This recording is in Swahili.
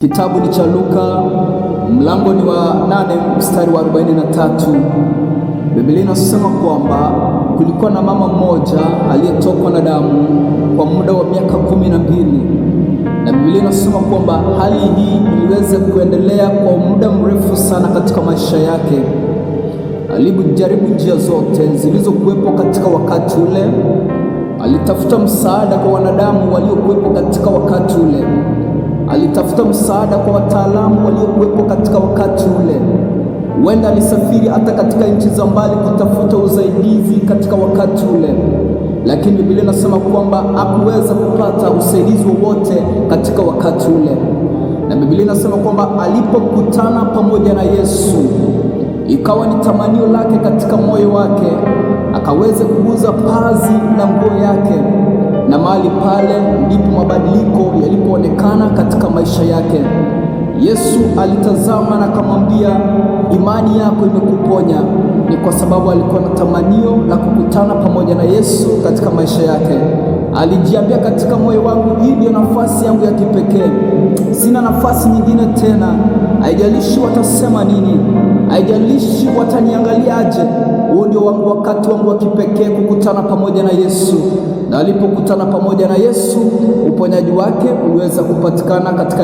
Kitabu ni cha Luka mlango ni wa 8 mstari wa 43. Biblia inasema kwamba kulikuwa na mama mmoja aliyetokwa na damu kwa muda wa miaka 12, na Biblia inasema kwamba hali hii iliweza kuendelea kwa muda mrefu sana katika maisha yake. Alijaribu njia zote zilizokuwepo katika wakati ule, alitafuta msaada kwa wanadamu waliokuwepo katika wakati ule, alitafuta msaada kwa wataalamu waliokuwepo katika wakati ule. Huenda alisafiri hata katika nchi za mbali kutafuta usaidizi katika wakati ule, lakini Biblia inasema kwamba hakuweza kupata usaidizi wowote katika wakati ule. Na Biblia inasema kwamba alipokutana pamoja na Yesu, ikawa ni tamanio lake katika moyo wake, akaweza kuguza pazi la nguo yake, na mahali pale ndipo mabadiliko yalipoonekana katika maisha yake. Yesu alitazama na akamwambia, imani yako imekuponya. Ni kwa sababu alikuwa na tamanio la kukutana pamoja na Yesu katika maisha yake. Alijiambia katika moyo wangu, hii ndio nafasi yangu ya kipekee, sina nafasi nyingine tena. Haijalishi watasema nini, haijalishi wataniangaliaje, huo ndio wangu wakati wangu wa kipekee kukutana pamoja na Yesu. Na alipokutana pamoja na Yesu, uponyaji wake uliweza kupatikana katika